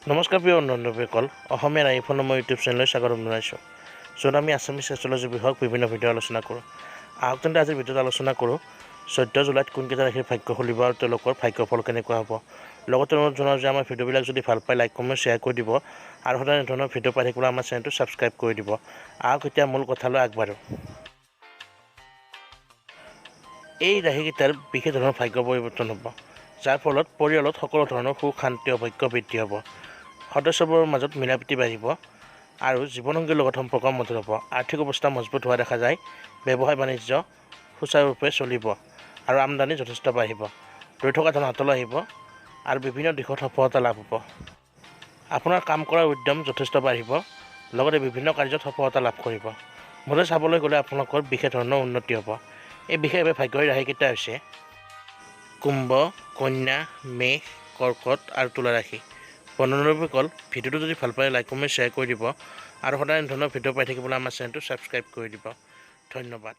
নমস্কাৰ প্ৰিয় বন্ধুসকল, অসমীয়া ৰাশিফল মই ইউটিউব চেনেললৈ স্বাগতম জনাইছোঁ, য'ত আমি আছামিছ এষ্ট্ৰলজি বিষয়ক বিভিন্ন ভিডিঅ' আলোচনা কৰোঁ। আহক তেন্তে আজিৰ ভিডিঅ'ত আলোচনা কৰোঁ 14 জুলাইত কোনকেইটা ৰাশিৰ ভাগ্য খুলিব আৰু তেওঁলোকৰ ভাগ্যফল কেনেকুৱা হ'ব। লগতে অনুৰোধ জনাওঁ যে আমাৰ ভিডিঅ'বিলাক যদি ভাল পায় লাইক, কমেণ্ট, শ্বেয়াৰ কৰি দিব আৰু সদায় এনেধৰণৰ ভিডিঅ' পাই থাকিবলৈ আমাৰ চেনেলটো ছাবস্ক্ৰাইব কৰি দিব। আহক এতিয়া মূল কথালৈ আগবাঢ়োঁ। এই ৰাশিকেইটাৰ বিশেষ ধৰণৰ ভাগ্য পৰিৱৰ্তন হ'ব, যাৰ ফলত পৰিয়ালত সকলো ধৰণৰ সুখ, শান্তি আৰু ভাগ্য বৃদ্ধি হ'ব। সদস্যবোৰৰ মাজত মিলাপ্ৰীতি বাঢ়িব আৰু জীৱনসংগীৰ লগত সম্পৰ্ক মধুৰ হ'ব। আৰ্থিক অৱস্থা মজবুত হোৱা দেখা যায়। ব্যৱসায় বাণিজ্য সুচাৰুৰূপে চলিব আৰু আমদানি যথেষ্ট বাঢ়িব। ৰৈ থকা ধন হাতলৈ আহিব আৰু বিভিন্ন দিশত সফলতা লাভ হ'ব। আপোনাৰ কাম কৰাৰ উদ্যম যথেষ্ট বাঢ়িব, লগতে বিভিন্ন কাৰ্যত সফলতা লাভ কৰিব। মুঠতে চাবলৈ গ'লে আপোনালোকৰ বিশেষ ধৰণৰ উন্নতি হ'ব। এই বিশেষভাৱে ভাগ্যৰ ৰাশিকেইটা হৈছে কুম্ভ, কন্যা, মেষ, কৰ্কট আৰু তুলা ৰাশি। বন্ধুসকল, ভিডিঅ'টো যদি ভাল পায় লাইক, কমেণ্ট, শ্বেয়াৰ কৰি দিব আৰু সদায় এনেধৰণৰ ভিডিঅ' পাই থাকিবলৈ আমাৰ চেনেলটো ছাবস্ক্ৰাইব কৰি দিব। ধন্যবাদ।